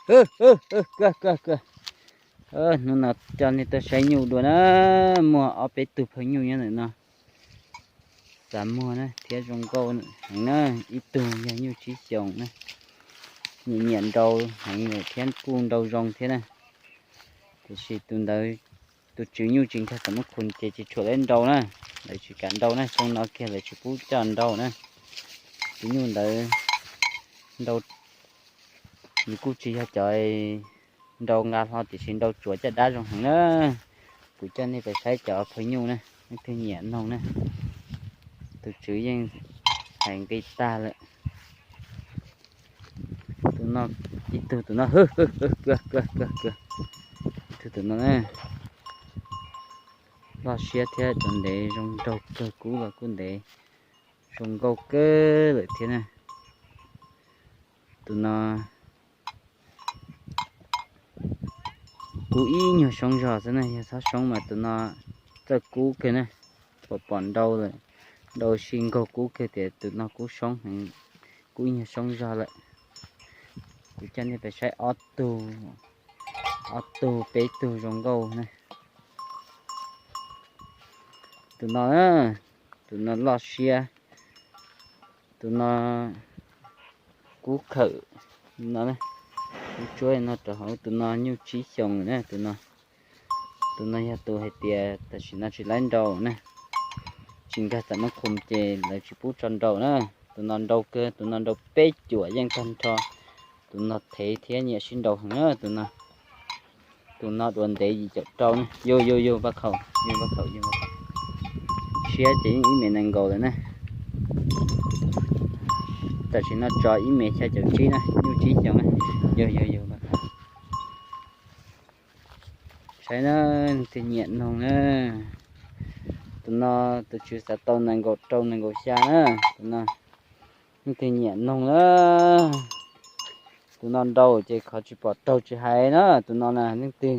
Kag kag kag. Hnub no coj nej tuaj saib nyuj dua na, muaj ob peb tug phaw nyuj nyob ntawm no. Xav muag na thiab zoo nkauj heev na, ib tug yog nyuj tsib xyoos na, nyiam nyiam nrau heev lawm thiab kuj nrau zoo thiab na. Tiam sis tus ntawd tus tswv nyuj tsis nkag xam muab khum ces tsis tshuam lawv nrau na, lawv tsis kam nrau na, xyoo no kiag lawv tsis pub coj nrau na. Tus nyuj ntawd nrau, nws kuj tsis yog cov nrau nqa hlo tiam sis nrau tsuav caj dab zoo heev na. Kuv coj nej pais saib cov phaw nyuj na, leej twg nyiam noog na. Tus tswv yeej hais nqi tag lawm. Tus no, ib tug tus no, ib tug tus no na, loj siab thiab tus ntev zoo nraug kawg, kub los kuj ntev, zoo nkauj kawg lawm thiab na. Tus no kub ib nyuag soob zog xwb na, yog txhob soob mas tus no txawj kub kawg na. Pom pom nrau lawm, nrau si nkaug kub kawg tias tus no kub soob heev, kub ib nyuag soob zog lawm. Kuv coj nej pais saib ob tug, ob tug peb tug zoo nkauj na. Tus no, tus no loj siab, tus no kub khawm no, kub tsuab no rau hauv, tus no nyuj tsib xyoos na, tus no, tus no yog tus hais tias tam sim no tsis laib nrau na, tsis nkag xam muab khum ces lawv tsis pub tso nrau na. Tus no nrau kawg, tus no nrau peb cuam yeej tag nrho, tus no thev thiab nyiam sib nrau heev na, tus no. Tus no dua ntev yim caum rau na, yug yug yug npaj khaum, yug npaj khaum, yug npaj khaum. Siab ces yeej ib mev nees nkaum lawm na. Tam sim no tso ib mev xya caum tsib na, nyuj tsib xyoos na, yug yug yug npaj khaum. Saib na, leej twg nyiam noog na. Tus no tus tswv xav tau nees nkaum rau nees nkaum xya na, tus no. Leej twg nyiam noog na. Tus no nrau ces qhov tsis pom raug tsis hais na, tus no na leej twg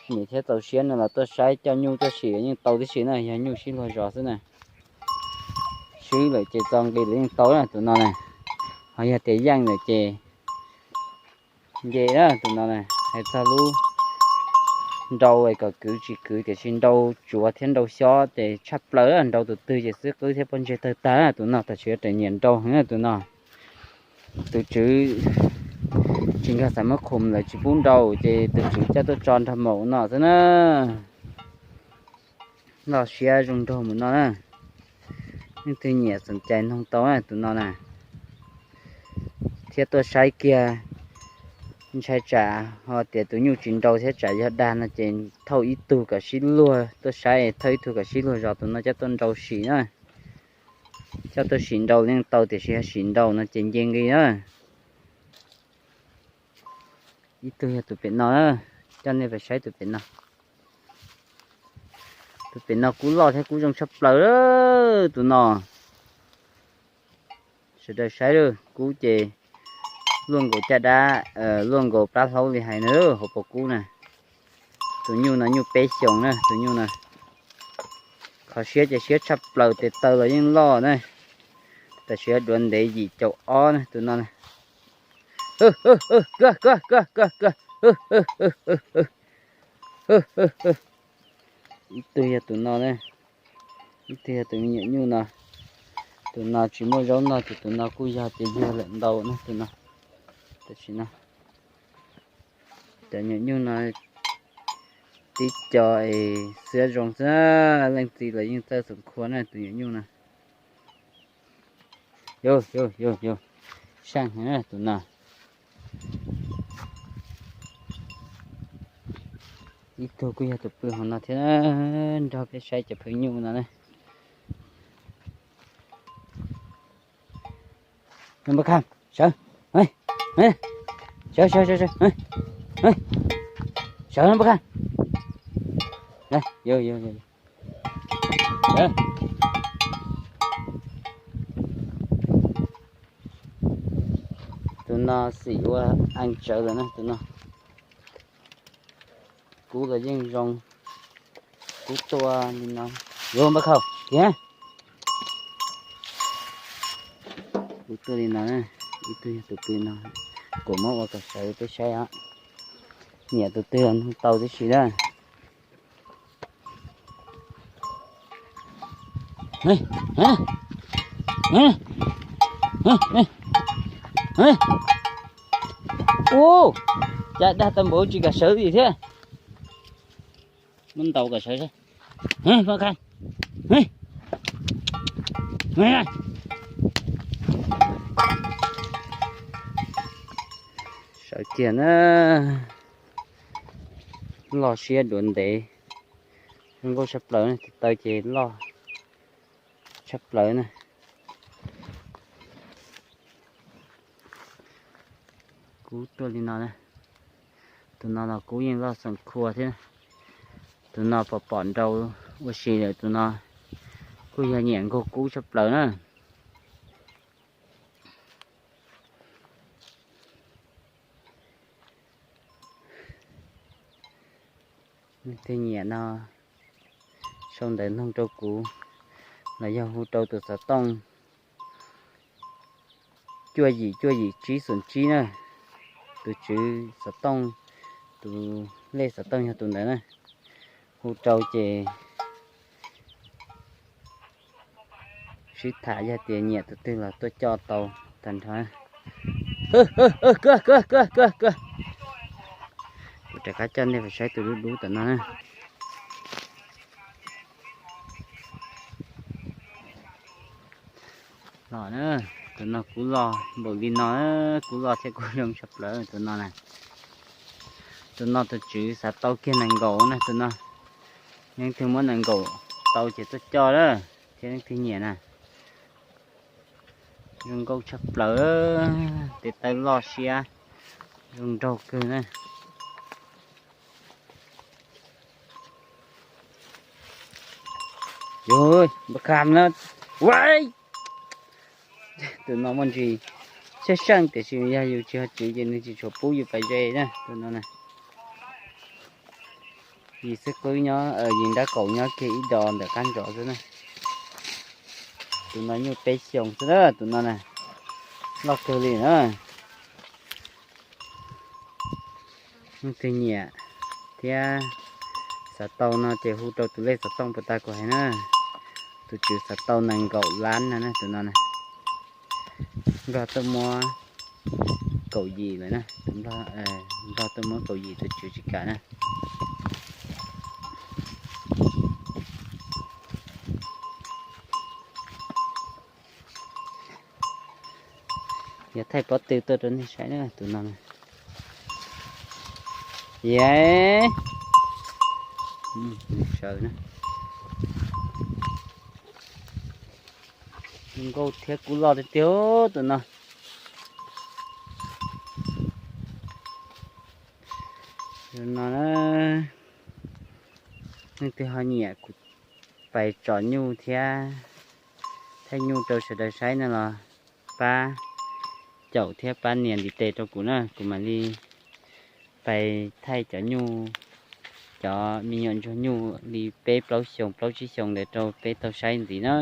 nyiam thiab txaus siab no los tuaj saib, coj nyuj tuaj sim yeej tau tib si na, yog nyuj sib luag zos xwb na. Swb lawm ces txo nqi lawm yeej tau na tus no na. Ho yog tias yeej lawm ces nce na tus no na. Hais txog lub nrau kom kwv tsis kwv tiam sis nrau tsuav thiab nrau xyob ces tshaj plaws, nrau tus twg ces xwb qwb thiab pob ntseg tawg tag na, tus no tam sim no nyiam nrau heev na tus no. Tus tswv tsis nkag xam muab khum lawv tsis pub nrau ces tus tswv coj tuaj tso nrog maum no xwb na. Loj siab zoo nraug mus no na. Leej twg nyiam xoom cais noog tau na tus no na. Thiab tuaj saib kiag, ntshai tsam ho tias tus nyuj tsis nrau thiab tsam yog dag no ces thauj ib tug kom sib luag, tuaj saib thauj ib tug kom sib luag zos, tus no coj tuaj nrau sim na. Coj tuaj sim nrau yeej tau tiam sis yog sim nrau no ces nce nqi na. Ib tug yog tus pem no, coj nej pais saib tus pem no. Tus pem no kub loj thiab kub zoo tshaj plaws tus no. Sawv daws saib lawm, kub ces luaj nkaus caj dab, luaj nkaus plab hlaub li hais na, hauv paus kub na. Tus nyuj no nyuj peb xyoos na tus nyuj no. Qhov siab ces siab tshaj plaws, tes taw los yeej loj na. Tam sim no duav ntev yim caum ob na tus no na. Kag kag kag kag kag. Ib tug yog tus no na, ib tug yog tus me nyuam nyuj no. Tus no tsis muaj zaub noj ces tus no kuj yog ces yog lawm ntau na tus no. Tam sim no cov nyuam nyuj no tib co es xiab zoo xwb, leej txiv los yeej txawj xeem khua na tus nyuam nyuj no. Yus yus yus yus, seej heev na tus no. Ib tug kuj yog tus pw hauv no thiab, nrog peb saib cov phaw nyuj no na. Npaj Kham, sawv, sawv sawv sawv, sawv Npaj Kham. Tus no xim ua ees tsawv lawm na tus no. Kub los yeej zoo, kub tuaj li no. Yus Npaj Kham, tiag. Kub tuaj li no, ib tug yog tus pw no. Kuv muab ua kom sawv peb saib os. Nyiam tus twg los nug tau tib si na. Ua cas dag tau npaum tsis kam sawv li thiab. Muab ntaus kom sawv. Sawv kiag na. Loj siab dua ntev. Zoo nkauj tshaj plaws, tes taw ces loj tshaj plaws na. Kub tuaj li no na. Tus no los kub yeej loj xoom khua thiab. Tus no pom pom nrau ua si lawm, tus no kuj yog nyiam nkaug kub tshaj plaws na. Leej twg nyiam no sau ntawv nug rau kuv los yog hu rau tus xov tooj cuaj yim cuaj yim tsib xoom tsib na. Tus tswv xov tooj, tus lej xov tooj yog tus ntawd na. Hu rau ces sib tham, yog tias nyiam tus twg los tuaj coj tau tag nrho. Kuv rov qab coj nej mus saib tus dub dub tom no na. Los na, tus no kuv los npaum li no, kuv los thiab kuv zoo tshaj plaws tus no na. Tus no tus tswv xav tau kiag nees nkaum na tus no. Leej twg muab nees nkaum tau ces tuaj coj lawm thiab, leej twg nyiam na. Zoo nkauj tshaj plaws, tes taw loj siab, zoo nraug kawg na. Yuj, npaj kham na. Ua, tus no muaj ntsis seej seej tiam sis yog yus tsis ho tswv ces nws tsis tshua pub yus pais ze na tus no na. Yim xwb qwb nyob, yim nrab kaum nyob kiag ib do ntawm qab ntsov xwb na. Tus no nyuj peb xyoos xwb na tus no na. Loj kawg li na. Leej twg nyiam thiab xav tau no ces hu rau tus lej xov tooj puas tau kuv hais na. Tus tswv xav tau nees nkaum lab no na tus no na. Nplog tuaj muab kaum yim lawm na, tus Nplog tuaj muab kaum yim tus tswv tsis kam na. Yog thaij pob tw tuaj rau nej saib na tus no na. Ye, sawv na. Zoo nkauj thiab kub loj tiag tiag tus no. Tus no na, leej twg ho nyiam kuv pais tsom nyuj thiab thaij nyuj rau sawv daws saib no los pab caum thiab pab nias ntiv tes rau kuv na, kuv mam li pais thaij cov nyuj, cov me nyuam ntsuag nyuj li peb plaub xyoos plaub tsib xyoos ntawd rau peb tau saib ntxiv na.